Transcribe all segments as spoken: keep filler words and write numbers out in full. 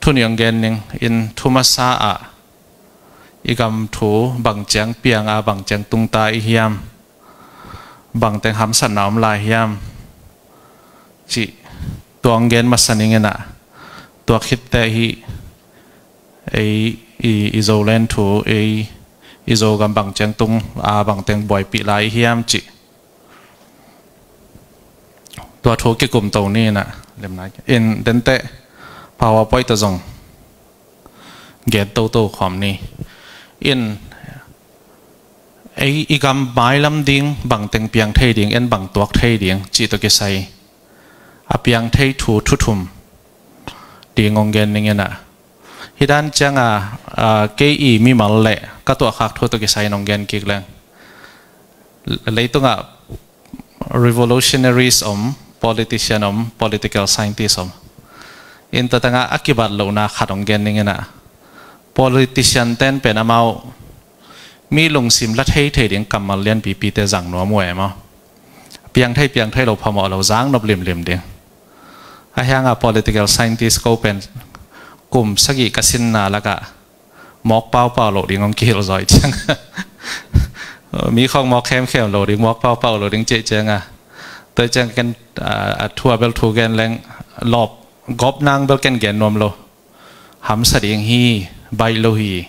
Tuni hong gen ning in, thu masa ah i gam thu bang ciang piang a, bang ciang tungta i hiam, bang teng hamsatna om lai hiam cih tua hong gen masa ning in ah, tua khit teh hih ei i, i Zoland thu, ei i Zogam bang ciang tung a, bang teng buaipih lai i hiam cih tua thu kikum to ni in ah, lemna in denteh PowerPoint tawh zong gen toto khawm ni. In ei i gam mailam ding bang teng piang thei ding, en bang tuak thei ding cih tawh kisai a piang thei thu, thu thum ding hong gen ning in ah, hih dan ciang a, a, kei i mimal le ka tuahkhak thu tawh kisai in hong gen kik leng, leitungah revolutionaries om, politician om, political scientist om. In tua tengah a kibat lohna khat hong gen ning in ah, politician ten pen amau mi lungsim la thei thei ding kammal lianpipite zang nuam uh e maw. Piang thei piang thei lo phamawh lo, zang nop limlim ding. A hiang a political scientist ko pen kum sagih ka sinna lakah mawk paupau loh ding hong kihilh zaw i ciang, mi khawng mawk khemkhem lo ding, mawk paupau lo ding cih ciang a, tua ciang ken, a, a thu a bel thu gen leng lawp gawp nang bel ken gen nuam lo. Hamsa ding hi, baih lo hi,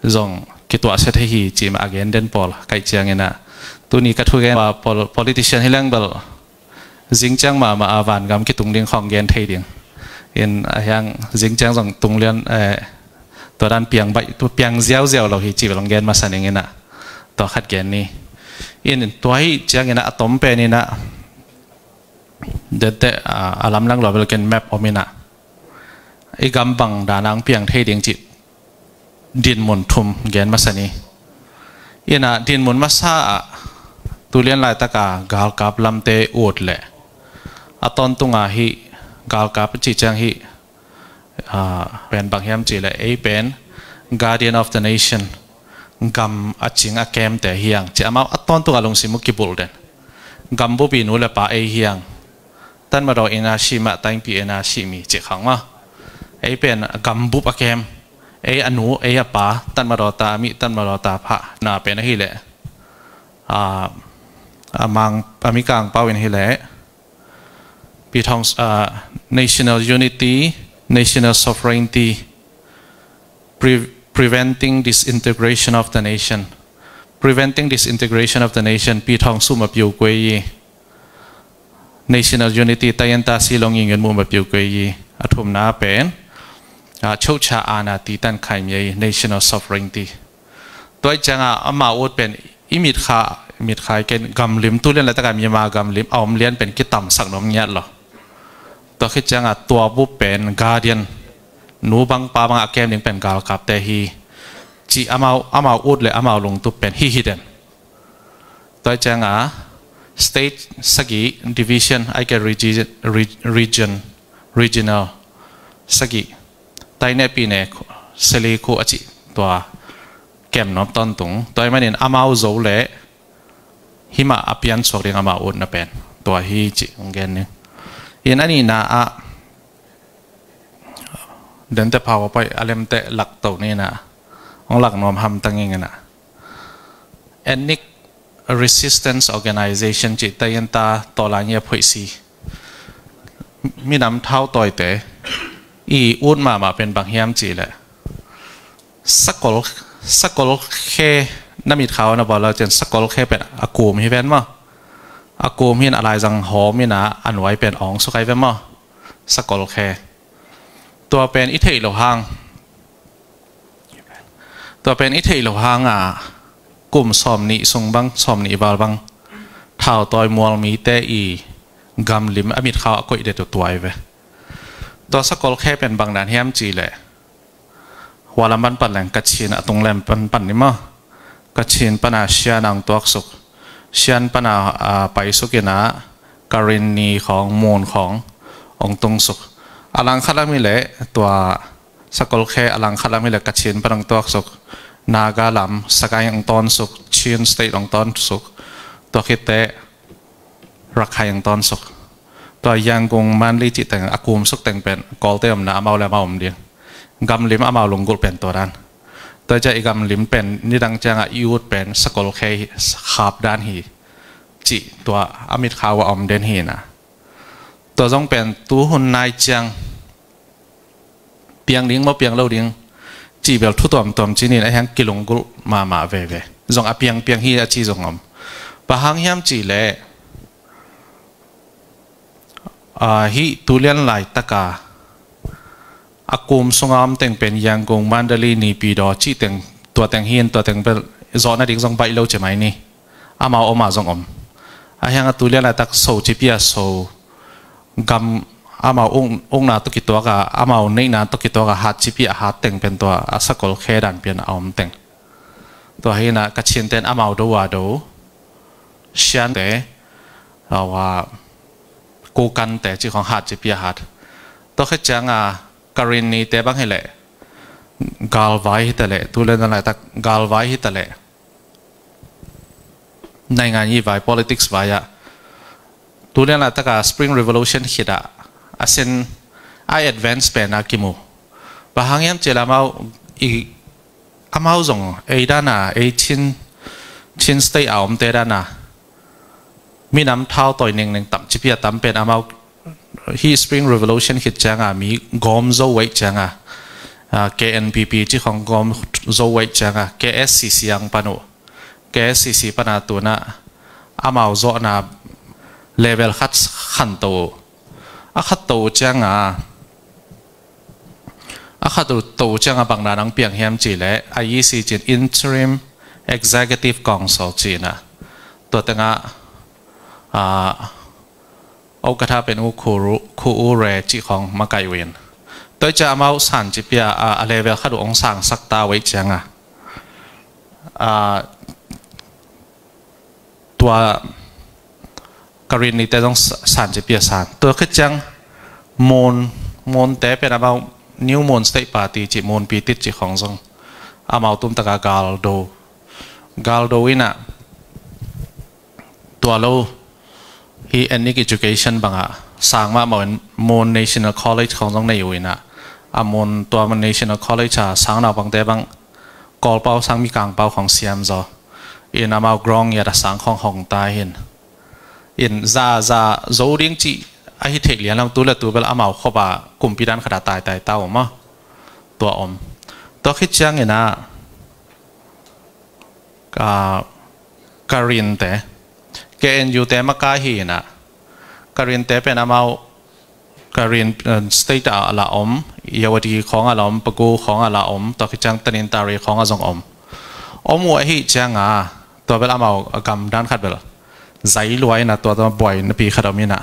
zong kituahsia thei hi cih mah a gen den pawl ka hih ciang in ah, tuni ka thugen a pol-, politician hi leng bel zing ciang mahmah a vangam kitung ding khawng gen thei ding. In a hiang zing ciang zong tung lian, eh, tua dan piang baih, tu piang ziauziau lo hi cih bel hong gen masa ning in ah, tua khat gen ni. In tua hi ciang in ah, a tom pen in ah, denteh, a, a lamlang lo bel ken map om in ah, i gam bang dan a hong piang thei ding cih dinmun thum gen masa ni. In ah dinmun masa ah, tu lian laitak a galkap lamte ut leh, a tawntung a hih galkap cih ciang hih, a, pen bang hiam cih leh, ei pen guardian of the nation, gam a cing a kemte hi hang cih amau a tawntung a lungsim uh kibulh den. Gambup i nu le pa ei hi hang. Tatmadaw in a sih mah, taingpi in a sih mi cih khawng maw. Ei pen gambup a kem, ei a nu, ei a pa, tatmadaw ta mih, tatmadaw ta phah na pen ahih leh, a, a Mang, a Mikang pau in hi leh, Pi Thawng, a, national unity, national sovereignty, pre-, preventing disintegration of the nation. Preventing disintegration of the nation, Pi Thawng Sum a piu kuei i. National unity, tayenta silong i ngen mu ma piu kuei i. A thumna pen, a, chocha ana ti tan khai mi i, national sovereignty. Tua i ciang a, amau ut pen, i mitkha, mitkha i ken gamlim, tu lian laitak a Myanmar gamlim a om lian pen kitamsak nuam ngiat lo. Tua khit ciang a, tua bup pen guardian, nu bang pa bang a kem ding pen galkapte hi, cih amau, amau ut le amau lungtup pen hi hi den. Tua i ciang a, state sagih, division, ai ke regi-, re-, region, regional sagih, taine pine, seli khu a cih, tua kem nuam tawntung. Tua i manin amau zo le himah a piansuak ding amau utna pen tua hi cih hong gen ni. In a nihna ah, denteh PowerPoint a lemteh lak to ni in ah, hong lak nuam hamtang ing in ah, Ethnic Resistance Organization cih tayenta tawlangi a phoihsi minam thautawite i ut mahmah pen bang hiam cih leh, sakol, sakol khe, na mitkha na bawl lo cian, sakol khe pen a kum hi ven maw. A kum hi in a laizang hawm in ah a nuai pen awng suk ai ven maw. Sakol khe. Tua pen i theih loh hang, tua pen i theih loh hang a, kum sawmnih sung bang, sawmnih val bang, thautawi mual mite i gamlim a mitkha a koih det uh tua hi ve. Tua sakol khe pen bang dan hiam cih leh, hua lam pan pan leng Kachin a tung lem pan pan ni maw. Kachin pan a Shan a hong tuaksuk. Shan pan a, a, paisuk in ah Karenni khawng, Mon khawng hong tungsuk. A langkhat lam hi leh tua sakol khe a langkhat lam hi leh Kachin pan hong tuaksuk. Naga lam Sagaing hong tawnsuk, Chin State hong tawnsuk. Tua khit teh Rakhine hong tawnsuk. Tua Yangon, Mandalay cih teng a kumsuk teng pen Kawlte omna amau le amau om ding. Gamlim amau lunggulh pen tua dan. Tua ciang i gamlim pen nidang ciangah i ut pen sakol khe hi, khap dan hi cih tua a mitkhau ah om den hi na. Tua zong pen tu hun nai ciang piang ding maw piang lo ding cih bel thu tuamtuam ci-in a hiang kilunggulh mahmah veve. Zong a piangpiang hi a ci zong om. Bang hang hiam cih leh, ah, hih tu lian laitaka a kum sunga om teng pen Yangon, Mandalay, Naypyidaw cih teng, tua teng hi-in tua teng bel zawh nading zong baih lo ci mai ni. Amau om a zong om. A hiang a tu lian laitak So ci pia So gam amau uk, ukna tawh kituak a, amau neihna tawh kituak a Hat ci pia Hat teng pen tua a sakol khe dan pian a om teng. Tua hi na Kachin ten amau do a do, Shan te, awa, Kokang te cih khong Hat ci pia Hat. Tua khit ciang a Karenni te bang hi leh galvai hi ta leh, tu lian laitak galvai hi ta leh, naingan i vai, politics vai ah tu lian laitak a Spring Revolution khit ah a sen a advance pen a kimu. Bang hang hiam cih leh amau i, amau zong ei dan a, ei Chin, Chin State a omte dan a minam thau tawi nengneng tam ci pia tam pen amau hih Spring Revolution khit ciang a mi gawm zo uh ahih ciang a, ah, K N P P cih khong gawm zo uh ahih ciang a, K S C C ang pan uh. K S C C pan a tu-in a amau zawhna level khat khanto uh. A khatto uh ciang a, a khatto uh ciang a bang dan ang piang hiam cih leh I E C ci-in Interim Executive Council ci-in a, tua teng ah, ah, Okatha pen U Khu Ru, Khu U Re cih khong makaih uh in. Tua ciang amau San ci pia a, a level khat uh hong sangsak ta uh ahih ciang a, ah, tua Karenni te zong sa-, San ci pia San. Tua khit ciang Mon, Mon te pen amau New Mon State Party cih Mon Pi Tit cih khong zong amau tumtak a galdo. Galdo in a tua lo hih ethnic education bang a sang mahmah uh in Mon National College khong zong nei uh in a, a Mon tua Mon National College a sang naupangte bang Kawlpau sang Mikangpau khong siam zaw in amau ground ngiat a sang khong hong ta hi in. In za, za zo ding cih ahi theih lian lo, tu le tu bel amau khop a kumpi dan khat a taitai ta uh maw. Tua om. Tua khit ciang in a, ah, Karen te, K N U te makai hi in a, Karen te pen amau Karen, eh, State ah la om, Irrawaddy khong ah la om, Pegu khong ah la om, tua khit ciang Tanintharyi khong ah zong om. Om uh ahih ciang a, tua bel amau a gam dan khat bel zai lua in a, tua tua buai napi khat om in a.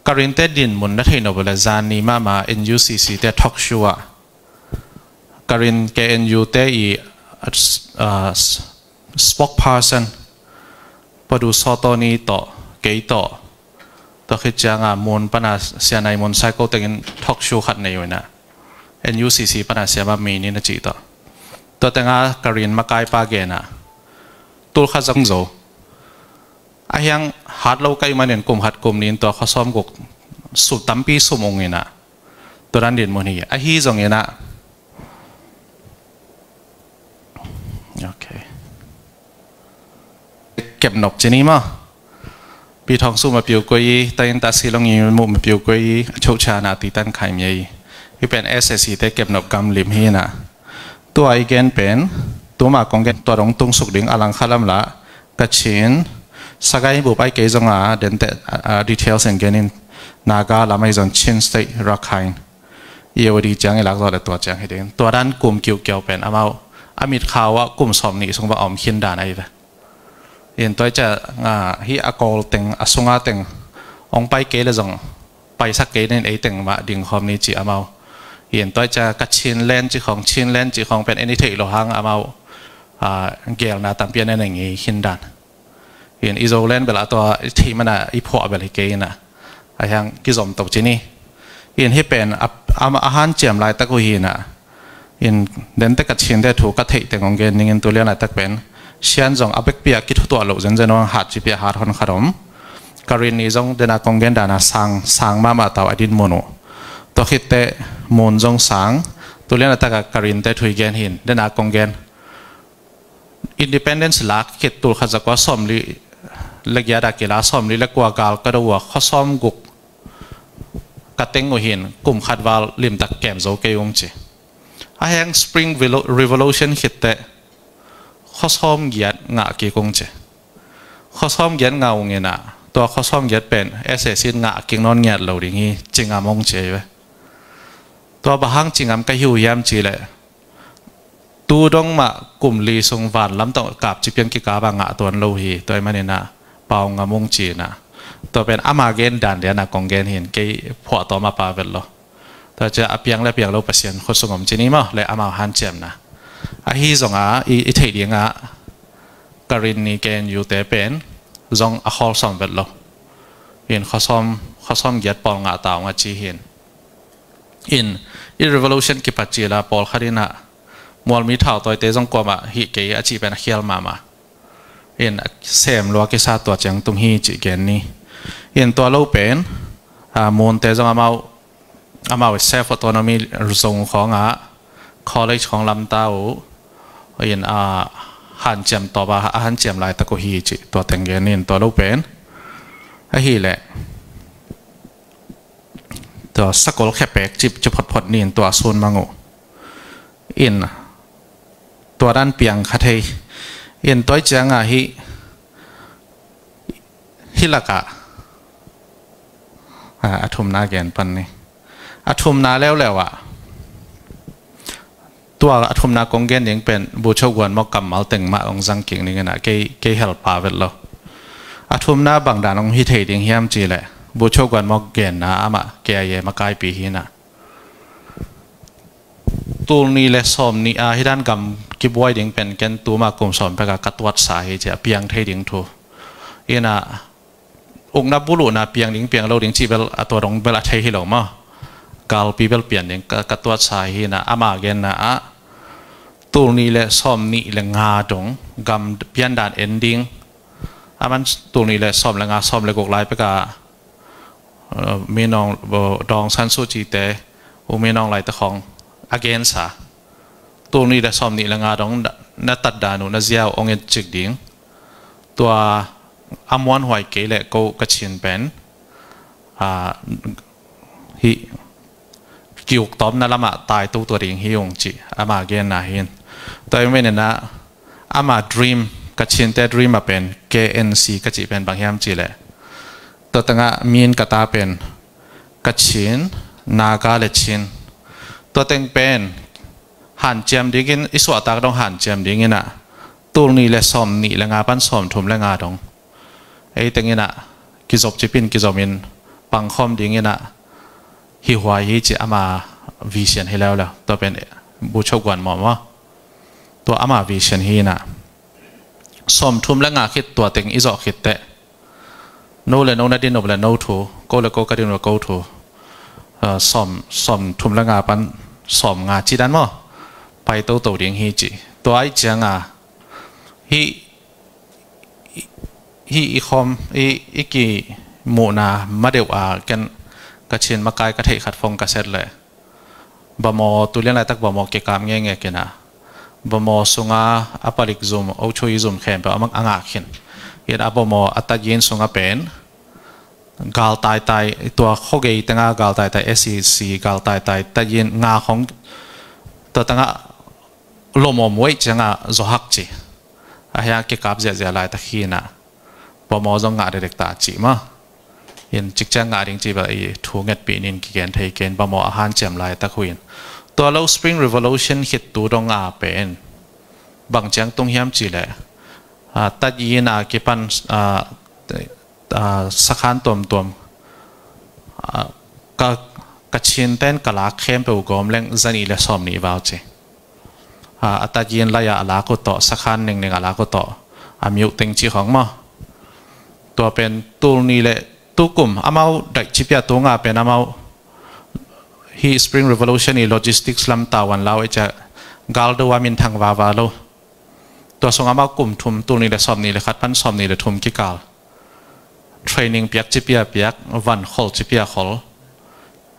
Karen te dinmun na theih nop uh leh zan ni mahmah N U C C te talk show ah Karen K N U te i, ah, spokesperson Padu Sawtoni tawh, kei tawh, tua khit ciang a Mon pan a Sia Nai Mon Saikoteng in talk show khat nei uh in a, N U C C pan a Sia Mah Min in a cih tawh. Tua teng a Karen makaipa gen a, tul khat zong zo. A hiang hat lo ka hih manin kum khat kum nih in tua khua sawmguk sum tampi sum ung in a, tua dan dinmun hi. Ahi zongin a, okay. Kepnop ci ni maw. Pi Thawng Sum a piu koi i, ta in ta si long i mu ma piu koi i, a chok cha na ti tan khai mi i. Hih pen S S C te kepnop gam lim hi na. Tua i gen pen, tuma kong gen tua dong tung suk ding a lang kha lam la, Kachin, Sagaing bup ai kei zong a, den te, a, a, details en gen in, Naga lam ai zong Chin State, Rakhine. Irrawaddy ciang i lak zawh le tua ciang hi ding. Tua dan kum kiukiau pen amau a mit khau ah kum sawm nih sung va om khin dan ahi ve. In tua i cia, ah, hih a Kawl teng, a sunga teng ong pai kei le zong paisak kei nin ei teng mah ding khawm ni ci amau. In tua i cia ka Chinland ci khawng, Chinland ci khawng pen en i theih lo hang amau, ah, gelna tampi an en eng i khin dan. In i Zoland bel a tua i thei mana i phuah bel hi kei ina. A hiang kizom to ci ni. In hih pen a, a, a hanciam laitak uh hi ina. In dente ka Chinte thu ka theih teng ong gen ningin tu lian laitak pen Sian zong a bekpi a kithutuah loh zenzen ong hat ci pia hat hon khat om. Ka rin ni zong dena kong gen dana sang, sang mahmah tau a dinmun uh. Tua khitte mun zong sang, Tulian a taka Karen te thu i gen hi in, dena kong gen. Independence lak khit tul khat za kua sawmli le giat a kila sawmli le kua gal ka do uh a, khua sawm guk ka teng uh hi in, kum khat val limtak kem zo kei ung ci. A heng Spring Revolu-, Revolution khit teh khua sawm giat ngah kik ung ci. Khua sawm giat ngah ung in ah, tua khua sawm giat pen S A C in ngah kik nawn ngiat lo ding hi, ci ngam ung ci ei ve. Tua bang hang ci ngam ka hi uh hiam cih leh, tu dong mah kum li sung vanlam tawh kapci piang kikap a ngah tuan lo hi. Tua ahih manin ah pau ngam ung ci in ah, tua pen ama gen dan lian a kong gen hi in, kei phuahtawm a pau vet lo. Tua ciang a piang le a piang lo Pasian khut sung om ci ni maw, le amau hanciamna. Ahi zongin i, i theih dingin Karen i K N U te pen zong a khawl sawm vet lo. In khua sawm, khua sawm giat pawl ngah ta ung a ci hi in. In, i revolution kipat cil a pawlkhat in ah mualmi thautawite zong kuamah hih kei a cih pen a khial mahmah. In, a sem lua kisa tua ciang tung hi cih gen ni. In, tua lo pen, a, Munte zong amau, amau self autonomy zong khawngah college khawng lamta uh. In, a, hanciam tawp a, a hanciam laitak uh hi cih tua teng gen ni. In, tua lo pen ahih leh tua sakol khepek cip ci photphot ni in, tua sun mang uh. In, tua dan piang kha thei. In, tua ciangin hih, hih lakah, a, a thumna gen pan ni. A thumna leuleu ah, tua a thumna kong gen ding pen Bogyoke Wanmyok kammal teng mah hong zang kik ning in ah, kei, kei hel pau vet lo. A thumna bang dan hong hi thei ding hiam cih leh, Bogyoke Wanmyok genna, amah K I A makaipi hi in ah, tul nih le sawm nih a hih dan gam kibuai ding pen ken tu mah kum sawm pek a ka tuatsa hi ci a, piang thei ding thu. In ah, ukna buluhna piang ding piang lo ding cih bel a, tua dong bel a thei hi lo maw. Galpi bel pian ding ka, ka tuatsa hi in ah, ama genna ah tul nih le sawm nih le nga dong gam pian dan en ding. A man tul nih le sawm le nga, sawm le guk lai pek a, uh, Min Aung, uh, Daw Aung San Suu Kyi te, U Min Aung Hlaing te khawng a gensa, tul nih le sawm nih le nga dong na, na tat dan uh, na zia uh hong et cik ding. Tua a muanhuai kei leh ko Kachin pen, a, hih kiuk tawpna lamah tai toto ding hi ung ci, ama genna hi in. Tua ahih manin ah, ama dream, Kachinte dream a pen K N C ka cih pen bang hiam cih leh, tua tengah Min Kata pen Kachin, Naga le Chin, tua teng pen hanciam dingin, i suahtak dong hanciam dingin ah, tul nih le sawm nih le nga pan sawm thum le nga dong ei teng in ah kizop cip in, kizom in, pangkhawm dingin ah, hi huai hi ci, ama vision hi leuleu. Tua pen Bogyoke Wanmyok maw, tua ama vision hi in ah, sawm thum le nga khit tua teng i zawh khit teh, no le no na din nop le no thu, ko le ko ka din nop le ko thu, uh, sawm, sawm thum le nga pan sawm nga ci dan maw, pai toto ding hi ci. Tua ahih ciangin hih, hih i khawm, i, i kimuhna ma deuh a, ken Kachin makai ka theih khat phong ka set leh, Bamaw, tulian laitak Bamaw kikap ngenge kina. Bamaw sunga a palik zum, Ocho-i zum khempeuh a ngah khin. In a Bamaw a Tayin sunga pen gal taitai, tua khogei tenga gal taitai, S E C gal taitai, Tayin nga khong, tua tengah lomom weih cianga zawhak ci. A hiang kikap ziahziah laitak hi in ah, Bamaw zong ngah dekdek ta cih maw. In cikciang ngah ding cih bel i thu ngetpih nin kigen thei kei in, Bamaw a hanciam laitak uh in. Tua lo Spring Revolution khit tu dong a pen bang ciang tung hiam cih leh, a, Tayin a kipan, a, a, sakhan tuamtuam, a, ka, Kachinte in ka lak khempeuh gawm leng zanih le sawm nih val ci. A, a Tayin lai-ah a lak uh tawh, sakhan nengning a lak uh tawh, a miuh teng ci khawng maw. Tua pen tul nih le tukum, amau daih ci pia tunga pen amau hih Spring Revolution i logistics lam tavuan lau i cia, galdo a minthang vava lo. Tua sung amau kum thum, tul nih le sawm nih le khat pan sawm nih le thum kikal training piak ci pia piak, van khol ci pia khol,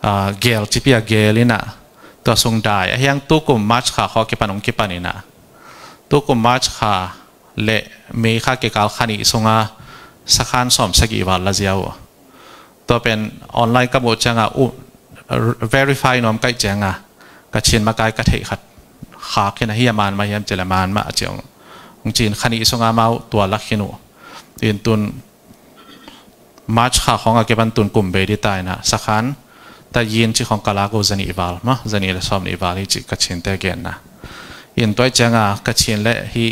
a, gel ci pia gel in ah, Tua sung dai a hiang tukum March kha khawng kipan hong kipan inah, tukum March kha le May kha kikal kha nih sunga sakhan sawm sagih val la ziau uh. Tua pen online ka muh cianga uh, verify nuam kaih cianga Kachin makai ka theih khat khak in a, hi a man mah hiam ci le man mah a ci hong, hong ci in kha nih sunga amau tua la khin uh. In tun March kha khawng a kipan tun kum bei dih ta inah sakhan ta yin ci khawng ka lak uh zanih val mah, zanih le sawm nih val hi ci Kachinte genna. In tua cianga Kachin le hi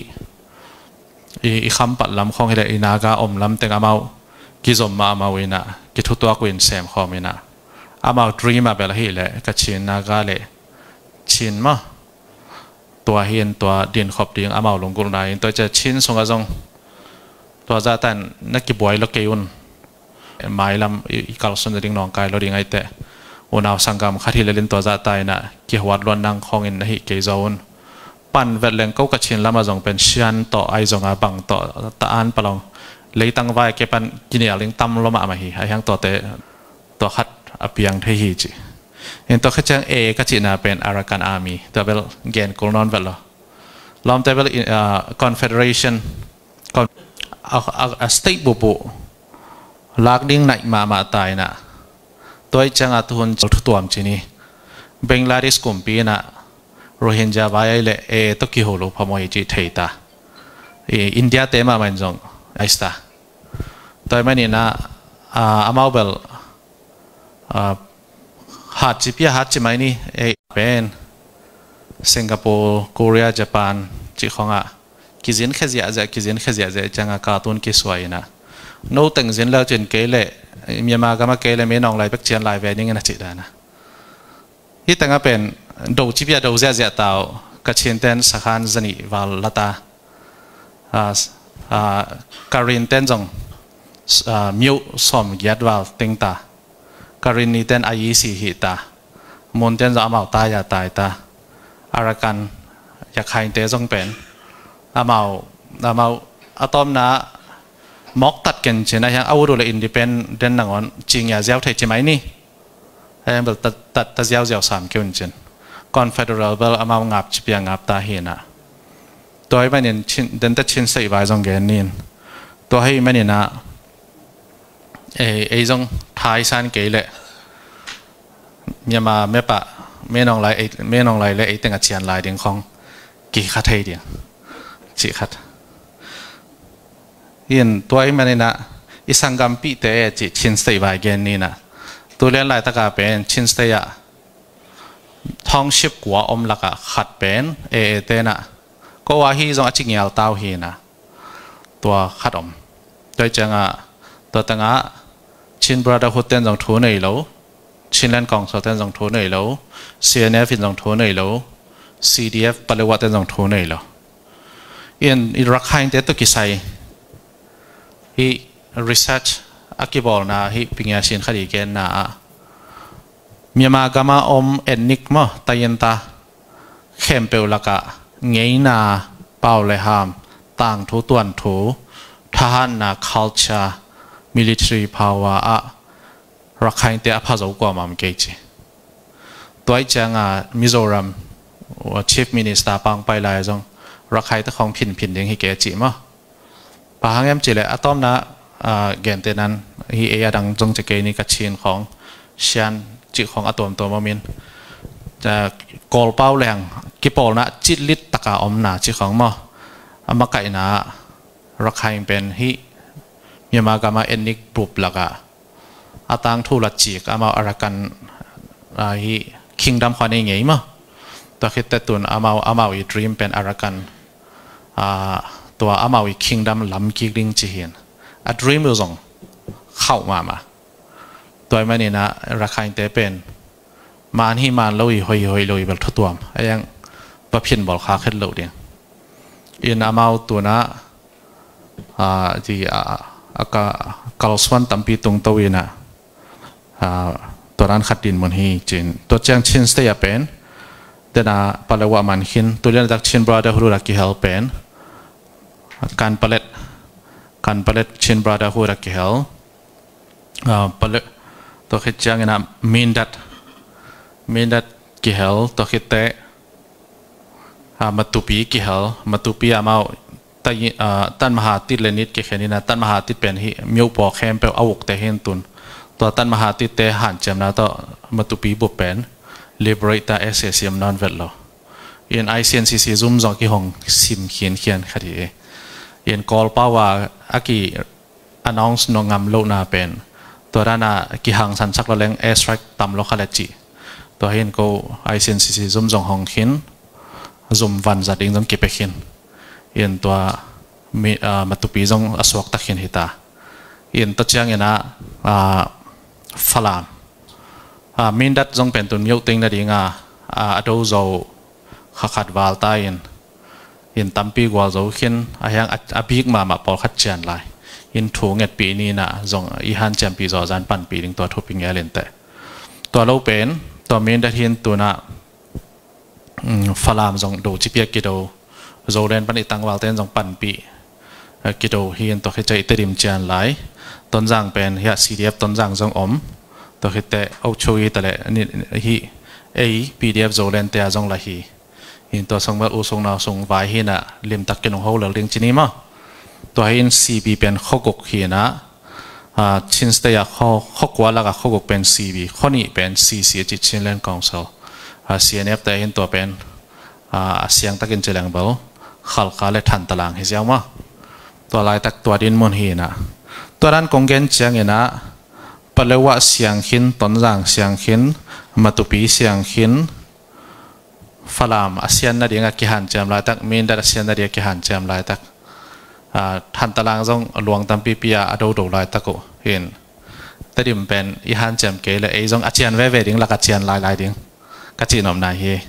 i, i khampat lam khawng hi le i Naga om lam teng amau kizom mah amau inah kithutuak uh in sem khawm inah amau dream a bel hi le Kachin Naga le Chin mah tua hi in tua dinkhop ding amau lunggulhna in tua cia Chin sungah zong tua zahtan na kibuai lo kei un. Mailam i, i kalsun ding nawngkai lo ding aite unau sanggam khat hi lelin tua zahta inah kihuat luat nang khawngin na hi kei zo un. Pan vet leng ko Kachin lama zong pen Shan tawh ai zonga bang tawh ta an palong leitang vai ke pan kinial ding tam lo mahmah hi a hiang tuate tua khat a piang thei hi ci. In tua khat ciang e ka cihna pen Arakan Army tua bel gen kul nawn vet lo. Lawmte bel in, ah, Confederation, con-, a, a, a state bup uh lak ding naih mahmah ta inah tua ih cianga tuhun thutuam ci ni. Bangladesh kumpi inah Rohingya vai ai le e tawh kihul uh phamawh hi cih thei ta. I, India te mahmah in zong ais ta. Tua ih maninah, ah, amau bel, ah, hat ci pia hat ci mai ni, ei pen Singapore, Korea, Japan cih khawngah kizin khe ziahziah, kizin khe ziahziah cianga katun kisuai inah no teng zin leu cin kei le Myanmar gama kei le Mei Naung Lai bek cian lai ve ning inah cih dana. Hi tengah pen do ci pia do ziahziah tau Kachin ten sakhan zanih val lata, ah, ah, Karin ten zong, ah, miuh sawm giat val ting ta. Karin ni ten a isi hi ta. Mun ten zong amau tai a tai ta. Arakan Yakhainte zong pen amau, amau a tawmna mawk tat ken cin a hiang a udu le independent nangawn cingia ziau thei ci mai ni. Ahiang bel ta, ta, ta ziauziau sam keu in cin. Confederal bel amau ngap ci pia ngap ta hinah. Tua hi manin Chin, dente Chin state vai zong gen nin. Tua hi maninah ei, ei zong thaisan kei le Myanmar mepah Mei Naung Lai, ei, Mei Naung Lai le ei teng a cian lai ding khawng kikha thei ding cih khat. In tua hi maninah i sanggampihte e cih Chin state vai gen ninah. Tulian laitaka pen Chin state ah township kua om lakah khat pen e e tenah ko a hi zong a ci ngial tau hinah. Tua khat om. Tua ciangah tua tengah Chin Brotherhood ten zong thu nei lo, Chinland Council ten zong thu nei lo, C N F in zong thu nei lo, C D F Paletwa ten zong thu nei lo. In i Rakhainte tawh kisai hi research a kibawlna hi pingia sin khadi genna ah Myanmar gama om ethnic maw tayinta khempeuh lakah ngeina, pau le ham, tangthu tuanthu, thahatna, culture, military power ah Rakhainte a phazo kuamah om kei ci. Tua ih cianga Mizoram Chief Minister pangpai lai zong Rakhainte khawng phinphin ding hi kei a cih maw. Pahang em cileh a tawmna, ah, gente nan hi ei a dang zong ci kei ni Kachin khawng Shan cih khawng a tuamtuam omin, ah, Kawlpau leng kipawlna citlit taka omna cih khawng maw. A makaihna Rakhine pen hi Myanmar gama ethnic group laka a tangthu la cik amau Arakan, ah, hi kingdom khua nei ngei maw. Tua khitte tun amau, amau i dream pen Arakan, ah, tua amau i kingdom lam kik ding ci hin. A dream uh zong khauh mahmah. Tua ih manina Rakhainte pen man hi man lo hi, hoi hi hoi lo hi bel thutuam a iang va phin bawl kha khet lo ding. In amau tuna, ah, ti, ah, a ka kalsuan tampi tungto ina, ah, tua dan khat din mun hi cin. Tua ciang Chin State a pen dena Paletwa man khin, tulian dak Chin Brotherhood a kihel pen Kanpalet, Kanpalet Chin Brotherhood a kihel. Ah, Palet, tua khit ciangina Mindat, Mindat kihel, tua khitteh, ah, Matupi kihel, Matupi amau, ta-, ah, Tatmahatit le Nit kikhen in a, Tatmahatit pen hih myoh paw khempeuh a ukte hi in tun. Tua Tatmahatit te hanciamna tawh Matupi bup pen liberate ta, S A C om nawn vet lo. In I C N C C zum zong kihong sim khinkhian khat hi. In Kawlpau a, a ki announce nawn ngam lohna pen, tua dana kihangsansak lo leng airstrike tam lo kha le cih. Tua hi in ko I C N C C zum zong hong khin, zum vanzat ding zong kipia khin. In tua mi, ah, Matupi zong a suakta khin hi ta. In tua ciangin a, ah, Falam, ah, Mindat zong pen tun myoh teng nading a, ah, a do zo kha khat val ta in, in tampi gual zo khin, a hiang a, a bik mahmah pawlkhat cian lai. In thu ngetpih ni in a zong i hanciampih zawh zan panpih ding tua thupi ngel in teh. Tua lo pen, tua Mindat hi in tun a, um, Falam zong do ci piak kido, Zoland pan i tangvalte in zong panpih, eh, kido hi in tua khit ciang i Tedim cian lai. Tonzang pen hiah C D F Tonzang zong om. Tua khitteh Ocho i ta le ni, hih ei P D F Zoland te a zong la hi. In tua sung bel u sung nau sung vai hi in a limtak kinung ho lel ding ci ni maw. Tua hi in C B pen khuaguk hi in a, ah, Chin State a khua, khua kua lak a khuaguk pen C B, khua nih pen C C a ci, Chinland Council. Ah, C N F te hi in tua pen, ah, a siangtakin ci leng bel Khalkha le Thantalang hi ziau maw. Tua laitak tua dinmun hi in a. Tua dan kong gen ciangin a, Paletwa siang khin, Tonzang siang khin, Matupi siang khin, Falam a sian nading a kihanciam laitak, Mindat a sian nading a kihanciam laitak, ah, Thantalang zong luang tampipi a a dodo laitak uh hi in. Tedim pen i hanciam kei le ei zong a cian veve ding lak a cian lailai ding ka cih nopna hi.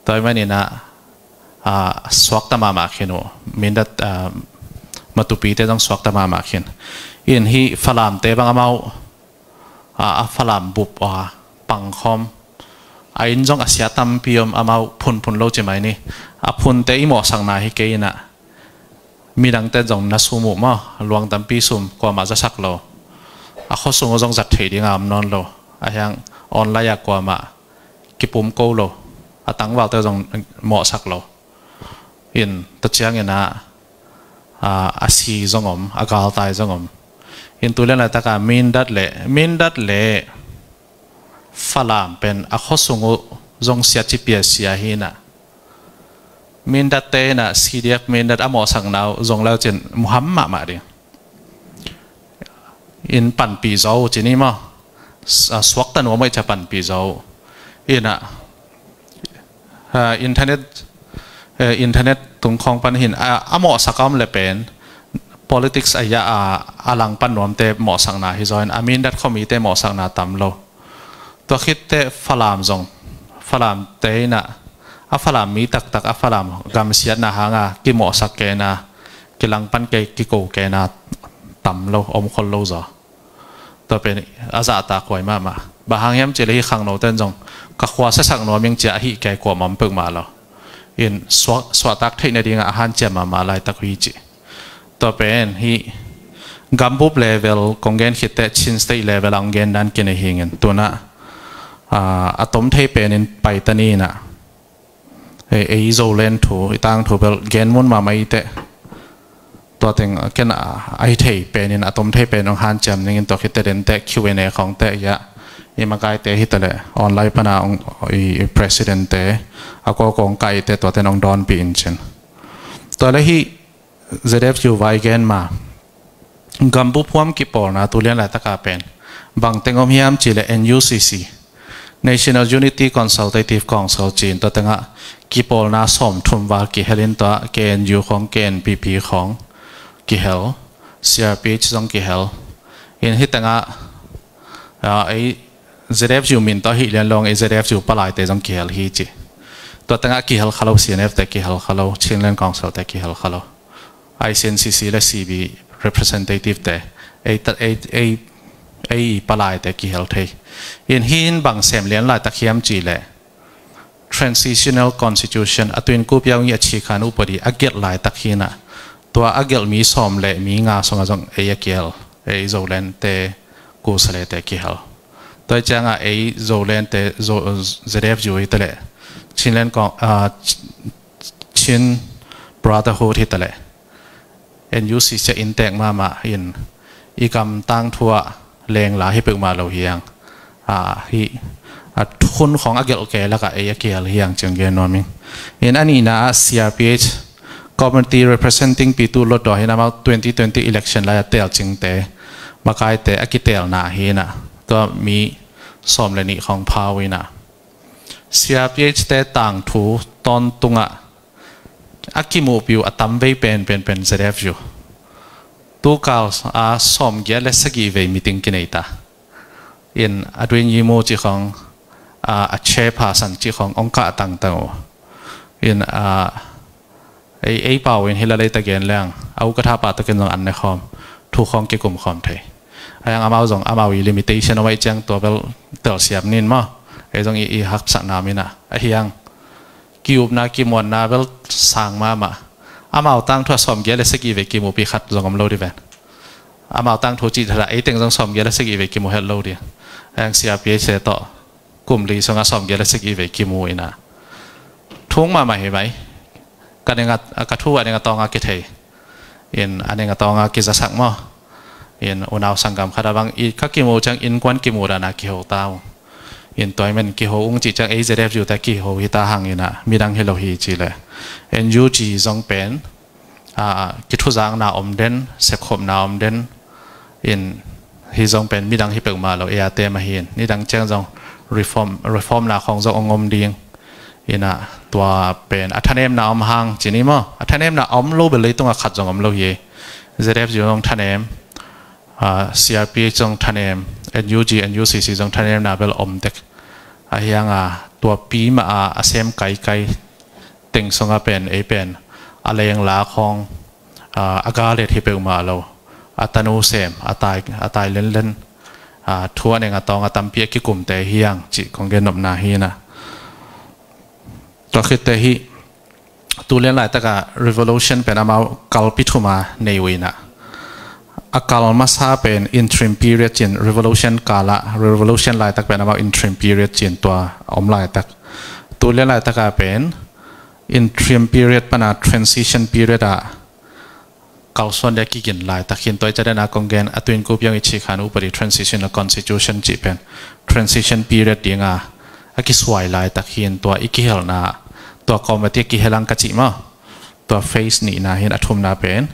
Tua ahih manin a, ah, suakta mahmah khin uh. Mindat, ah, Matupi te zong suakta mahmah khin. In hih Falam te bang amau, ah, a Falam bup, ah, pangkhawm. A inn zong a sia tampi om, amau phunphun lo ci mai ni. A phunte i mawhsakna hi kei in a, midangte zong na sum uh maw, luang tampi sum, kuamah zasak lo. A khuasung uh zong zat thei ding a om nawn lo. A hiang online a kuamah kipum ko lo. A tangvalte zong mawhsak lo. In tua ciangin a, a, a si zong om, a galtai zong om. In tu lian laitak a Mindat le, Mindat le Falam pen a khuasung uh zong sia ci pia sia hi in a. Mindat te in a C D F Mindat a mawhsakna uh zong le uh cin muham mahmah ding. In panpih zo uh ci ni maw. S-, ah, suakta nuam uh i cia panpih zo uh. In a, ah, internet, eh, internet tung khawng pan hi in a, a mawhsak a om le pen politics a ia a, a langpan nuamte mawhsakna hi zaw in a, Mindat khuamite mawhsakna tam lo. Tua khitteh Falam zong, Falam te in a, a Falam mi taktak, a Falam gamsiatna hanga kimawhsak kei in a, kilangpan kei, kiko kei in a tam lo, om khol lo zaw. Tua pen a zahtakhuai mahmah. Bang hang hiam cih leh hih khangnote in zong ka khua siasak nuam ing ci a, ahih kei kuamah om peuhmah lo. In suah, suahtak theih nading a hanciam mahmah laitak uh hi ci. Tua pen hih gambup level kong gen khitteh Chin State level a kong gen dan kinei hi ing in. Tu in a, ah, a tom thei pen in pai ta ni in a. Ei, ei Zoland thu, i tangthu bel gen mun mahmah i teh. Tua teng ken a, a hi thei pen in, a tom thei pen hong hanciam ning in, tua khitteh den teh Q and A khawng teh ia, i makaite hi ta leh online pan a hong, i, i president te, a ko kong kai teh tua ten hong dawnpih in cin. Tua leh hih Z F U vai gen ma. Gambup huam kipawlna tu lian laitaka pen bang teng om hiam cih leh N U C C, National Unity Consultative Council ci in, tua tengah kipawlna sawmthum val kihel in, tua K N U khawng, K N P P khawng kihel, C R P H zong kihel. In hih tengah, ah, ei Z F U min tawh hih lian lo ing, ei Z F U palaite zong kihel hi ci. Tua tengah kihel kha lo, C N F te kihel kha lo, Chinland Council te kihel kha lo. I C N C C le C B representative te, ei ta, ei, ei, ei palaite kihel thei. In hih in bang sem lian laitak hiam cih leh Transitional Constitution, a tuin kupiau ngi a chikhan upadi a gelh laitak hi in a, tua a gelh mi sawm le mi nga sungah zong ei a kihel, ei Zoland te, Kusalete kihel. Tua ciangah ei Zoland te, Zo-, Z F U hi ta leh, Chinland Con-, ah, Chin Brotherhood hi ta leh, N U C C a inntek mahmah in i kam tangthu ah lengla hi peuhmah lo hi hang. Ah, hi, a hun khawng a gelh kei lakah ei a kihel hi hang ci-in gen nuam ing. In a nihna ah C R P H, Community Representing Pitu Hlutdaw hi in, amau twenty twenty election lai a telcingte, makaite a kitelna hi in ah, tua mi sawm le nih khawng pha uh in ah, C R P H te tangthu tawntungah a kimuhpih uh a tamvei penpen pen Z F U. Tukal a sawmgiat le sagih vei meeting kinei ta. In a duin yi mu cih khawng, a, a chairperson cih khawng hong kah tangtang uh. In, a, ei, ei pau in hi la lei ta gen leng, a ukatha pa tawh ken zong an ne khawm, thu khawng kikum khawm thei. Ahi hang amau zong, amau i limitation om ahih ciang tua bel telsiam ni in maw. Ei zong i, i haksatna om in ah. Ahi hang ki-upna, kimuanna bel sang mahmah. Amau tangthu ah sawmgiat le sagih vei kimuhpih khat zong om lo ding ven. Amau tangthu cih thadah, ei teng zong sawmgiat le sagih vei kimu het lo ding. Ahi hang C R P H te tawh kum li sungah sawmgiat le sagih vei kimu in ah. Thung mahmah hi mai. Ka ning a, ka thu a ning a tawng a kithei. In a ning a tawng a kizasak maw. In unau sanggam khat a bang i ka kimu ciang innkuan kimu dan a kiho ta ung. In tua ahih man kiho ung cih ciang ei Z F U te kiho hi ta hang in ah, midang hi lo hi ci leh. N U G zong pen, a, kithuzakna om den, sepkhopna om den, in hi zong pen midang hi peuhmah lo, ei a tem ahi in. Nidang ciang zong reform, reformna khawng zong hong om ding. In ah tua pen a thanemna om hang ci ni maw. A thanemna om lo bel leitungah khat zong om lo hi. Z F U zong thanem, a, C R P H zong thanem, N U G, N U C C zong thanemna bel om tek. Ahi hang a, tua pi mah a, a sem kaikai teng sungah pen, ei pen a lengla khawng, a, a gal het hi peuhmah lo. A tanu sem, a tai, a tai lenlen, a, thu a ning a tawng a tampi a kikumte hi hang cih kong gen nopna hi in ah. Tua khit teh hih, tu lian laitak a revolution pen amau kalpi thum a nei uh in ah. A kal masa pen interim period ci-in, revolution kal ah, revolution laitak pen amau interim period ci-in tua a om laitak. Tu lian laitak a pen interim period pan a transition period ah kalsuan dia kigin laitak hi in. Tua i ca den a kong gen, a tuin kupiang i cih khan upadi transitional constitution cih pen transition period ding a, a kisuai laitak hi in. Tua i kihelna, tua kawm a tia kihel ang ka cih maw. Tua phase nihna hi in, a thumna pen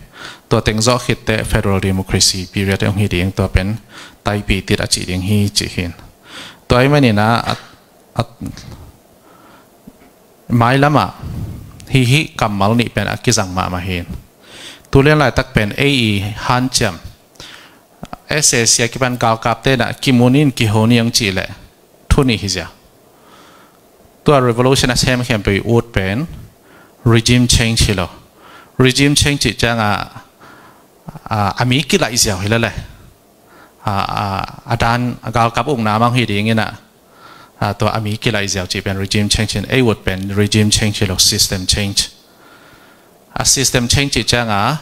tua teng zawh khit teh federal democracy period hong hi ding, tua pen Taipei tit a cih ding hi cih hi in. Tua ahih manin a, a, a, mailam ah hih, hih kammal nih pen a kizang mahmah hi in. Tu lian laitak pen ei i hanciam, S A C a kipan galkapte in ah kimu ni in kiho ni hong cih leh thu nih hi ziau. Tua revolution a sem khempeuh i ut pen regime change hi lo. Regime change cih ciang a, a, a mi kilaih ziau hi lel e. A, a, a dan, a galkap ukna mang hi ding in ah, a, tua a mi kilaih ziau cih pen regime change in, ei ut pen regime change hi lo, system change. A system change cih ciang a,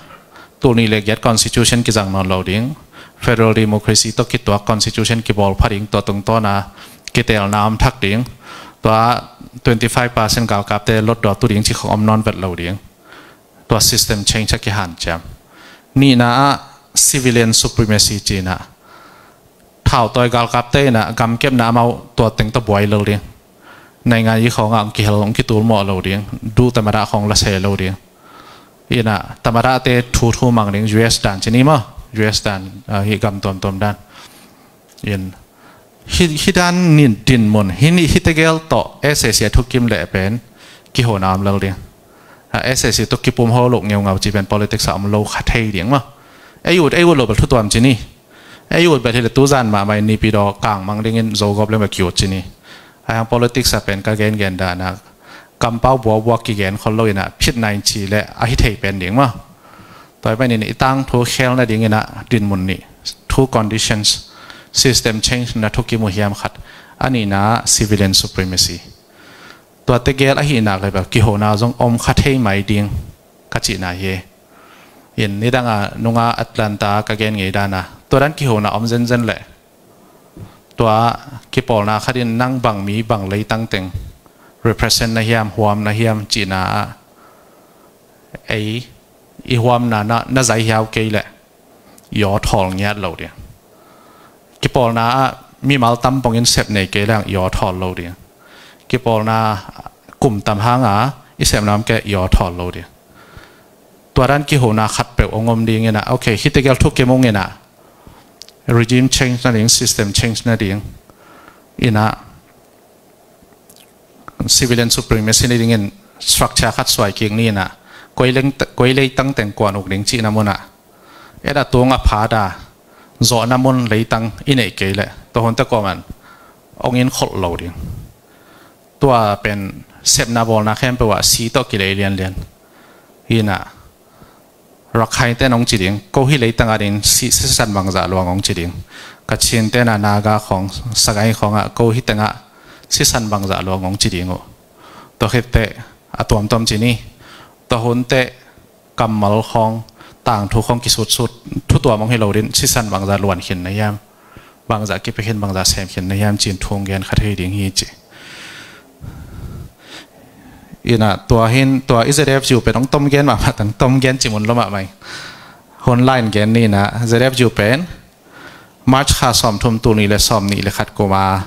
tul nih le giat constitution kizang nawn lo ding, federal democracy tawh kituak constitution kibawl pha ding, tua tungtawn a kitelna om thak ding, tua twenty five percent galkapte lotdaw tu ding cih khawng om nawn vet lo ding. Tua system change a kihanciam. Nihna ah civilian supremacy ci in ah, thautawi galkapte in ah gamkepna amau tua teng tawh buai lo ding. Naingan i khawng ah hong kihel, hong kitul mawh lo ding. Duh tamada khawng la se lo ding. In ah tamadate thu thu mang ding, U S dan ci ni maw. U S dan, ah, hih gam tuamtuam dan. In hih, hih dan nih dinmun, hih nih, hih tegel tawh S A C a thukim leh pen kihona om lel ding. A, S A C tawh kipum ho lo ngeungau cih pen politics ah om lo kha thei ding maw. Ei ut, ei ut lo bel thu tuam ci ni. Ei ut bel hi leh tuzan mahmah in Naypyidaw kang mang dingin Zogawp leng bel ki-ut ci ni. Ahi hang politics ah pen ka gengen dan a kampau buakbuak kigen khol lo in ah phitna in ci leh a hi thei pen ding maw. Tua ahih manin i tangthu khel nading in ah dinmun nih, two conditions, system change na thukim uh hiam khat, a nihna civilian supremacy. Tua tegel ahih nak leh bel kihona zong om kha thei mai ding ka cihna hi. In nidang a nunga Atlanta ka gen ngei dan a, tua dan kihona om zenzen leh Tua kipawlna khat in nang bang mi bang leitang teng represent na hiam, huam na hiam cihna ah ei i huamna na, na zai hiau kei leh i aw thawl ngiat lo ding. Kipawlna ah mimal tam pongin sep nei kei leng i aw thawl lo ding. Kipawlna kum tam hanga i sepna om kei i aw thawl lo ding. Tua dan kihona khat peuh ong om ding ina, ok, hite gel thukim ung ina, regime change nading, system change nading ina, civilian supremacy nadingin structure khat suai kik ni ina, koi leng, koi leitang teng kuan uk ding cihna muna, et a tung a phada, zawhna mun leitang i neih kei leh tua hunte kuaman ong in kholh lo ding. Tua pen sepna bawlna khempeuh ah si tawh kilei lianlian. Hina, Rakhainte nong ci ding, ko hi leitang adin si, sisan bangzah luang ong ci ding. Kachinte na Naga khong, Sagai khong ah, ko hi tengah sisan bangzah luang ong ci ding uh. Tua khitte a tuamtuam ci ni. Tua hunte kammal khong, tangthu khong kisutsut, thu tuam ong hi lo din, sisan bangzah luan khin na hiam, bangzah kipia khin, bangzah sem khin na hiam cin thung gen khat hei ding hi ci. Ina tua hin, tua i Z F U pen ong tom gen mahmah tang, tom gen ci mun lo mahmah. Hun line gen ni ina, Z F U pen March kha sawmthum, tul nih le sawmnih le khat kuma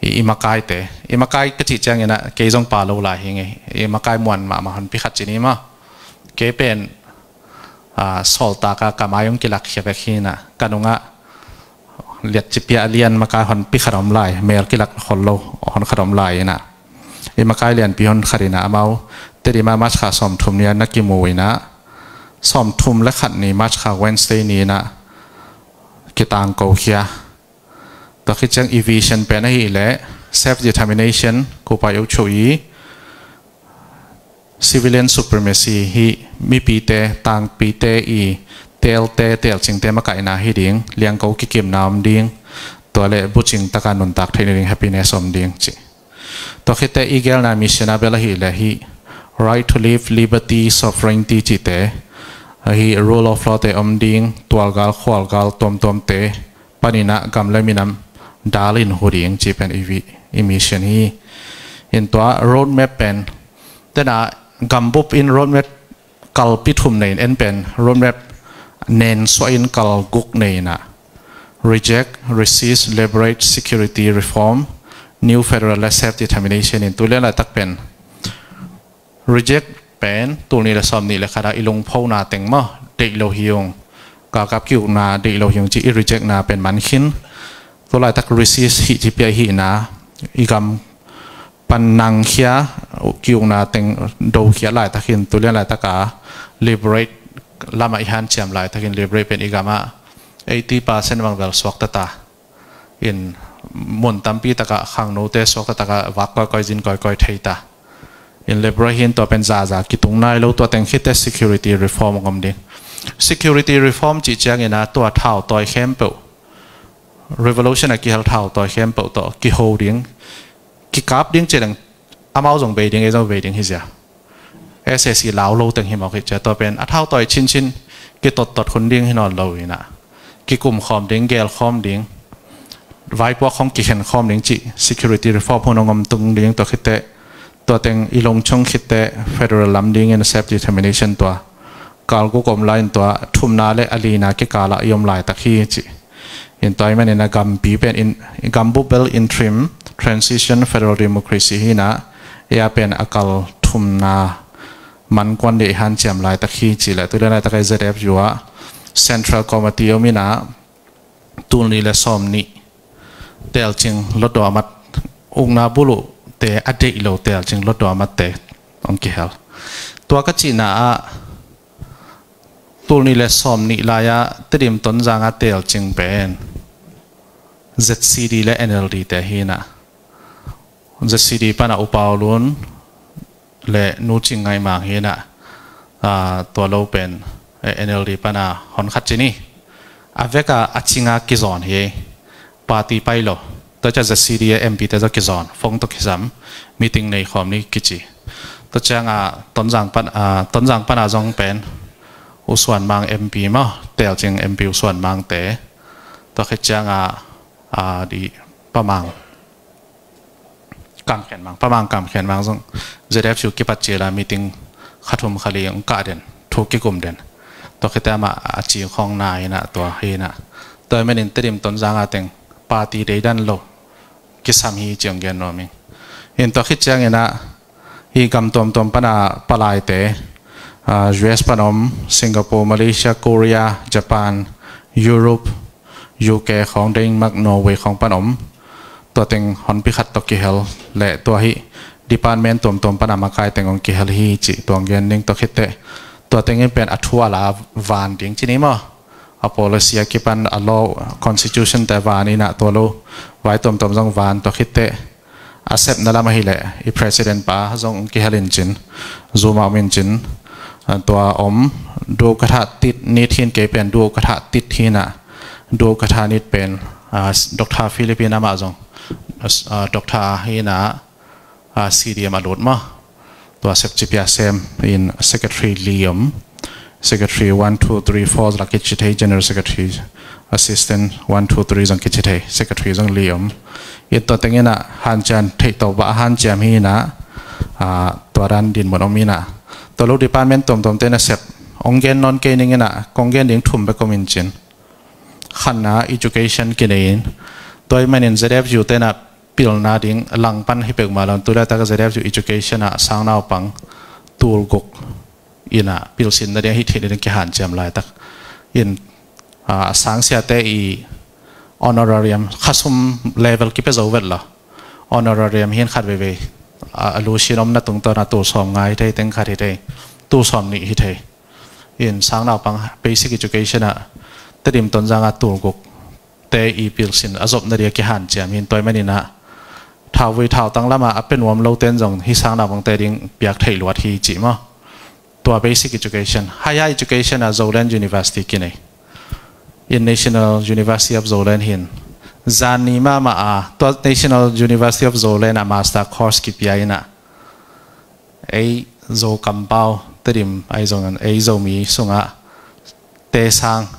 i, i makaite, i makai ka cih ciang ina kei zong pa lo lai hi ngei, i makai muan mahmah honpi khat ci ni maw. Kei pen a, sawltaka ka mai ong kilak khia vek hina, ka nungah liat cipia lian makai honpi khat om lai, mel kilak khol lo hon khat om lai ina. I makai lianpi hon khat ina, amau Tedim ah March kha sawmthum ni a na kimu ina, sawmthum le khat ni March kha Wednesday ni ina kitang ko khia. Tua khit ciang i vision pen ahih leh self determination, kupai ukchu i civilian supremacy hi, mipite, tangpite i telte, telcingte makaihna hi ding, liangko kikimna om ding, tua le bucing taka nuntak theihna ding, happiness om ding ci. Tua khitte i gelna mission a bel ahih leh hi, right to live, liberty, sovereignty cihte, ahi rule of law te om ding, tualgal khualgal tuamtuamte paninah gam le minam dal in hu ding ci pen i vi, i mission hi. In tua roadmap pen tena gambup in roadmap kalpi thum nei in en pen roadmap nen suah in kal guk nei inah, reject, resist, liberate, security, reform, new federal le self determination in tu lian laitak pen reject pen tul nih le sawm nih le khat ah i lungphona teng maw, deih lo hi ung, galkap ki-ukna deih lo hi ung ci i rejectna pen man khin. Tu laitak resist hih ci pia hihna, i gam pan nangkhia, ki-ukna teng dokhia laitak hin tu lian laitak a liberate lamah i hanciam laitak hin liberate pen i gamah eighty percent bang bel suakta ta. In mun tampi takah khangnote suakta takah vak kawikawi zin kawikawi thei ta. In liberate hin tua pen zaza kitung nai lo, tua teng khitte security reform ngom ding. Security reform cih ciangin a tua thau tawi khempeuh, revolution a kihel thau tawi khempeuh tawh kiho ding, kikap ding ci leng amau zong bei ding, ei zong bei ding hi zia. S A C lau lo teng hi mawk hi cia, tua pen a thau tawi chinchin kitottot hun ding hi nawn lo inah, kikum khawm ding, gel khawm ding, vaipuak khong kikhen khawm ding cih security reform hun a ngom tung ding tua khitte, tua teng i lungchung khitte federal lam dingin self determination tua kalguk om lai in tua thumna le a lina kikalah i om laitak hi ci. In tua i manin a gampi pen in, gambup bel interim transition federal democracy hi inah, ei a pen a kal thumna man kuan dei hanciam laitak hi ci le tu le laitak a Z F U ah central committee om inah tul nih le sawm nih telcing lotdawh a mat, ukna buluh te a deih lo telcing lotdawh a mat te hong kihel. Tua ka cihna ah tul nih le sawm nih lai-ah Tedim Tonzang a telcing pen Z C D le N L D te hi inah, Z C D pana U Pau Lun le Nu Cing Ngaih Mang hi inah, aa, tua lo pen, eh, N L D pana hon khat ci ni. A veka a cinga kizawn hi, party pai lo. Tua cia Z C D a M P te zaw kizawn, phone tawh kisam, meeting nei khawm ni kici. Tua cianga Tonzang pan, aa, Tonzang pana zong pen U Suan Mang M P maw, telcing M P U Suan Mang te. Tua khit cianga, aa, di Pamang Kamkhen Mang, Pamang Kamkhen Mang zong Z F U kipat cila meeting kha thum kha li hong kah den, thu kikum den. Tua khit teh amah a ci khawng na in ah, tua hi in ah. Tua ahih manin Tedim Tonzang a teng party deidan lo kisam hi ci hong gen nuam ing. In tua khit ciangin ah hih gam tuamtuam pan a palaite, ah, U S pan om, Singapore, Malaysia, Korea, Japan, Europe, U K khawng, Denmark, Norway khawng pan om. Tua teng honpi khat tawh kihel leh tua hih department tuamtuam pan a makai teng hong kihel hi cih tua hong gen ning. Tua khit teh tua teng in pen a thu a la van ding ci ni maw? A policy a kipan a law, constitution te van in ah, tua lo vai tuamtuam zong van. Tua khit teh a sepna lam ahih leh i president pa zong hong kihel in cin, Zoom ah om in cin, ah, tua om. Duh ka thah tit nit hin, kei pen duh ka thah tit hi in ah, duh ka thah nit pen, ah, Doctor Philip in amah zong, ah, Doctor hi in ah, ah, C D M a lut maw. Tua sep ci pia sem in, secretary li om. Secretary one, two, three, four la kici thei, general secretary, assistant one, two, three zong kici thei, secretary zong li om. In tua teng in ah hanciam theih tawh bang a hanciam hi in ah, ah, tua dan dinmun om in ah. Tua lo department tuamtuam te nasep hong gen nawn kei ning in ah, kong gen ding thum bek om in cin. Khatna education kinei in, tua ahih manin Z F U te in ah pilna ding langpan hi peuhmah lo in, tu laitak Z F U education ah sangnaupang tulguk in ah pilsin nading, hi theih nading kihanciam laitak in, ah, sangsiate i honorarium khasum level kipia zo vet lo. Honorarium hin khat veivei, ah, a lusin omna tungtawn a tul sawmnga hi thei, teng khat hi thei, tul sawmnih hi thei. In sangnaupang basic education ah Tedim Tonzang a tulguk te i pilsin a zop nading a kihanciam hi in, tua ahih manin ah thauvui thautang lam ah a pia nuam lo ten zong hih sangnaupang te ding piak theih luat hi ci maw. Tua basic education. Higher education ah Zoland University kinei in, National University of Zoland hi in, zan ni mahmah a tua National University of Zoland ah master course kipia in ah, ei Zo kampau, Tedim ahi zongin ei Zomi sungah te sang,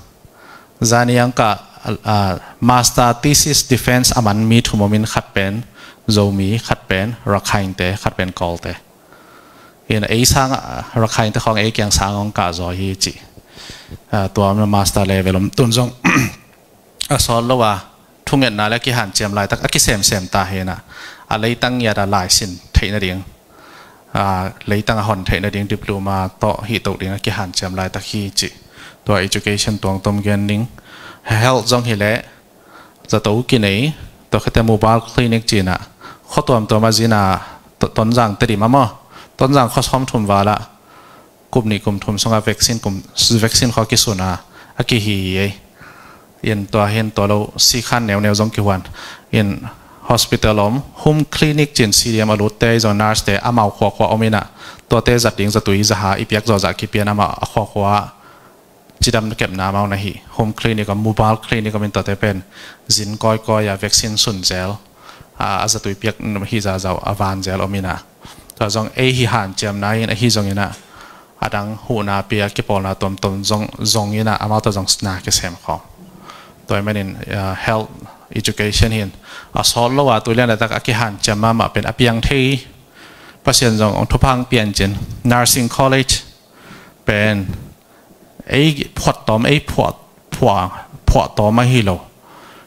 zan ni hong kah, ah, master thesis defense a man mi thum om in, khat pen Zomi, khat pen Rakhine te, khat pen Kawl te. In ei sang, ah, Rakhine te khawng ei kiang sang hong kah zaw hi ci. Ah, tua master level om, tun zong a sawt lo a thungetna le kihanciam laitak a kisemsem ta hi in ah, a leitang ngiat a laisin theih nading, ah, leitang a hon theih nading diploma tawh hih toh ding a kihanciam laitak hi ci. Tua education tuamtuam gen ning. Health zong hi leh zato kinei, tua khit teh mobile clinic ci in ah khua tuamtuam a zin a, To-, Tonzang Tedim a maw, Tonzang khua sawmthum val ah kum nih kum thum sungah vaccine, kum, vaccine khua kisun a, a kihi hi ei. In tua hin tua lo sikhan neuneu zong kihuan. In hospital om, home clinic ci in C D M a lut te zong, nurse te amau khuakhua om in ah, tuate zat ding zatui zaha i piak zawhzah kipia in amau a khuakhua cidam kepna amau na hi. Home clinic om, mobile clinic om in, tuate pen zin kawikawi a vaccine sun zel, a, a zatui piak hi zahzah a van zel om in ah. Tua zong ei hih hanciamna in, ahi zongin ah a dang huhna pia kipawlna tuamtuam zong, zong in ah amau tawh zong na kisem khawm. Tua ahih manin, ah, health education hi in a sawt lo a tu lian laitak a kihanciam mahmah pen a piang thei, Pasian zong hong thupha hong pia in cin, nursing college pen ei phuahtawm, ei phuah, phuah, phuahtawm ahi lo,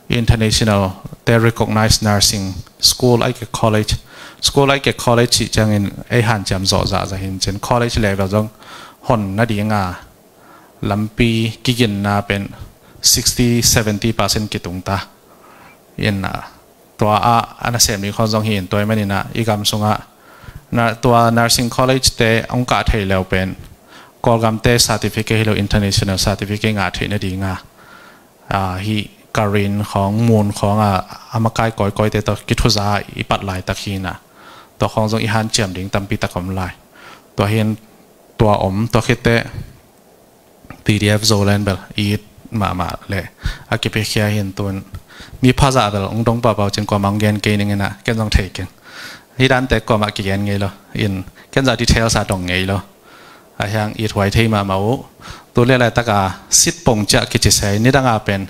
international te recognized nursing school ahih kei leh college, school ahih kei leh college cih ciangin ei hanciam zawhzah zah hi in cin, college level zong hon nading a lampi kiginna pen sixty, seventy percent kitung ta. In, ah, tua ah a nasem ding khawng zong hi in, tua ahih manin ah i gam sungah na, tua nursing college te hong kah thei le uh pen Kawlgam te certificate hi lo, international certificate ngah theih nading a, ah, hih Karen khawng, Mon khawng a, a makai kawikawi te tawh kithuza i pat laitak hi in ah, tua khawng zong i hanciam ding tampi tak om lai. Tua hi in, tua om, tua khit teh T D F Zoland bel it mahmah leh a kipiakhia hi in, tun mi phazah bel hong dong pahpah uh cin, kuamah hong gen kei ning in ah, ken zong thei keng. Hih dante kuamah kigen ngei lo in, ken zah details a dong ngei lo. A hiang it huai thei mahmah uh. Tu lian laitak a seat pong ciah kici se, nidang a pen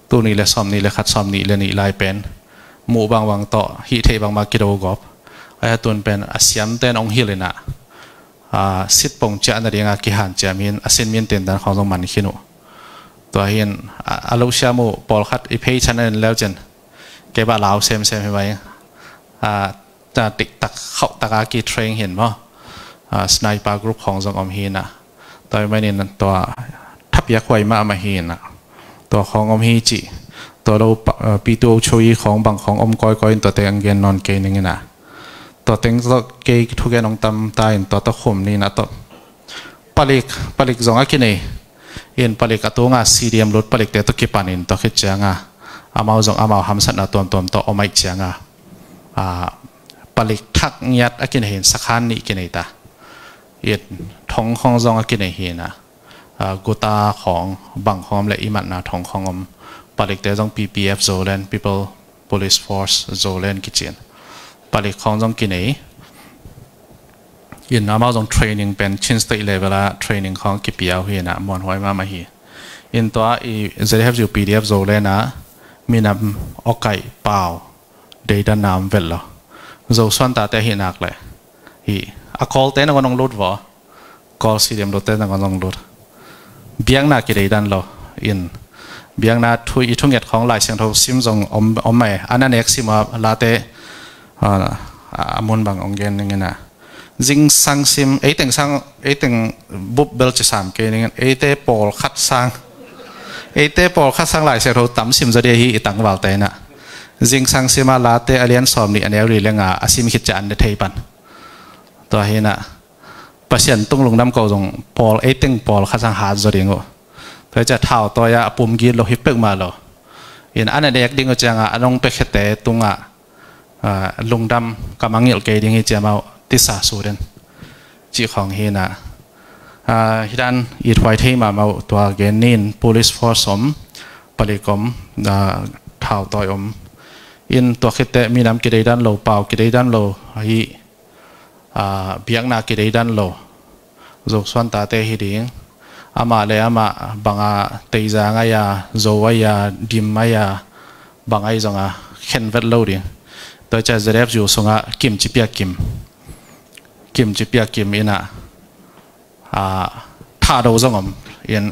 tul nih le sawmnih le khat, sawmnih le nih lai pen muh bangbang tawh hih theih bangbang kido gawp. Ahi a tun pen a siamten hong hilh inah, a, sitpong ciah nadinga kihanciam hin a sin min tintan khawng zong man khin uh. Tua hin a, a lo siam uh pawlkhat i phei chan in leucin kei bah lau semsem hi mai. A, ta tiktak khauhtaka ki train hin maw. A, sniper group khawng zong om hinah. Tua i manin tua thapiak huai mahmah hinah. Tua khawng om hi cih. Tua lo pa, a, P two O three khawng bang khawng om kawikawi in tuate ang gen nawn kei ninginah. Tua teng tawh kei thugen hong tam ta in tua tawh khum ninah tawh. Palik, palik zong a kinei. In palik a tunga C D M lut palikte tawh kipan in tua khit cianga amau zong amau hamsatna tuamtuam tawh om aih cianga, a, palik thak ngiat a kinei hin sakhan nih kinei ta. In thong khawng zong a kinei hinah, a, guta khawng bang khawng le i matna thong khawng om. Palikte zong P P F Zoland, People Police Force Zoland kicin. Palik khawng zong kinei. In amau zong training pen Chin State level a training khawng kipia uh hinah muanhuai mahmah hi. In tua i Z F U P D F Zoland a minam awkaih pau deidanna om vet lo. Zosuan tate hi nak le hi a Kawlte nangawn hong lut vaw. Kawl C D M lutte nangawn hong lut. Biakna kideidan lo. In biakna thu i thunget khawng Lai Siangtho sim zong om, om mai. A na nek sim a late, a, a mun bang hong gen ninginah. Zingsang sim, eiteng sang, eiteng bup bel ci sam kei ningin, eite pawlkhat sang. Eite pawlkhat sang Lai Siangtho tam sim zaw dia hi i tangvalte inah. Zingsang sim a late a lian sawm nih a neu li lenga a sim khit ciah an ne thei pan. Tua hinah. Pasian tung lungdam ko zong pawl, eiteng pawlkhat sang hat zaw ding uh. Tua ciah thau tawi a pum git lo hi peuhmah lo. In a na nek ding uh cianga a nong piakhete tungah, a, lungdam ka mangngilh kei ding hi ciamau tisa su den. Cih khawng hinah. A, hidan it huai thei mahmah uh tua gen nin police force om, palik om, a, thau tawi om. In tua khitte minam kideidan lo, pau kideidan lo, hi, a, biakna kideidan lo. Zosuan tate hi ding. Amah le amah banga teiza ngai a, zo ai a, dim ai a, bang ai zonga khen vet lo ding. Tua ciah Z F U sunga kim ci piak kim. Kim ci piak kim inah, a, thado zong om. In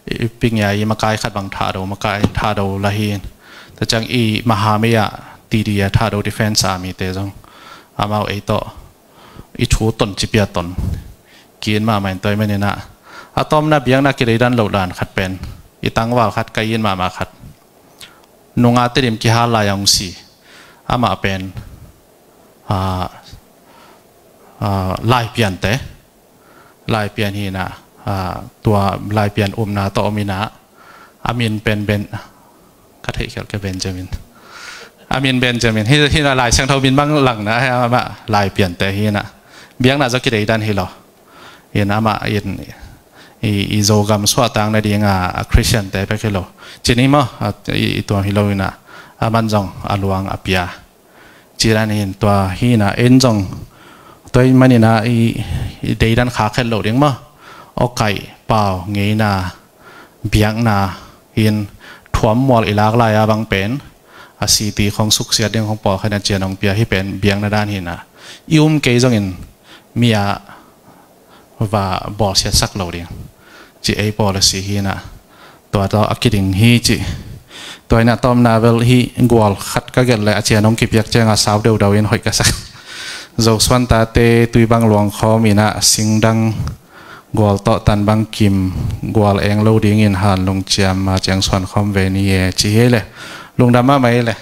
i ping ya i makai khat bang thado, makai thado la hi. Tua ciang i mahamei a T D a thado defense a mite zong. Amau ei tawh i thu ton ci pia ton. Ki-in mahmah in tua i maninah. A tawmna biakna kideidan loh dan khat pen. I tangval khat ka in mahmah khat. Nunga Tedim kihal lai a hong si. Amah pen, a, a, Laipiante. Laipian hinah, a, tua Laipian umna tawh om inah. A min pen Ben, ka theih khial ke Benjamin. A min Benjamin. Hi, hinah Lai Siangtho min bang langna, amah Laipiante hinah. Biakna zaw kideidan hi lo. In amah in i, i Zogam suahtak nadinga a Christiante pek hi lo. Cini maw, a, i, i tuam hi lo inah. Aman zong a luang a pia. Cidan hin tua hinah en zong tua i maninah i, i deidan khak het lo ding maw. Awkaih pau ngeina biakna in thuam mual i lak lai a bang pen a city khong suksiat ding khong pawlkhat in a cian hong pia hi pen biakna dan hinah. I um kei zongin mi a va bawlsiatsak lo ding ci ei policy hinah. Tua tawh a kiding hi ci. Tua inah tawmna bel hi gual khat ka gelh le a cian hong kipiak cianga sau deudau in hoih ka sak. Zosuan tate tui bang luang khawm inah singdang gual tawh tan bang kim gual eng lo dingin han lungciam a ciang suan khawm ve ni e ci hi le. Lungdam mahmah hi le.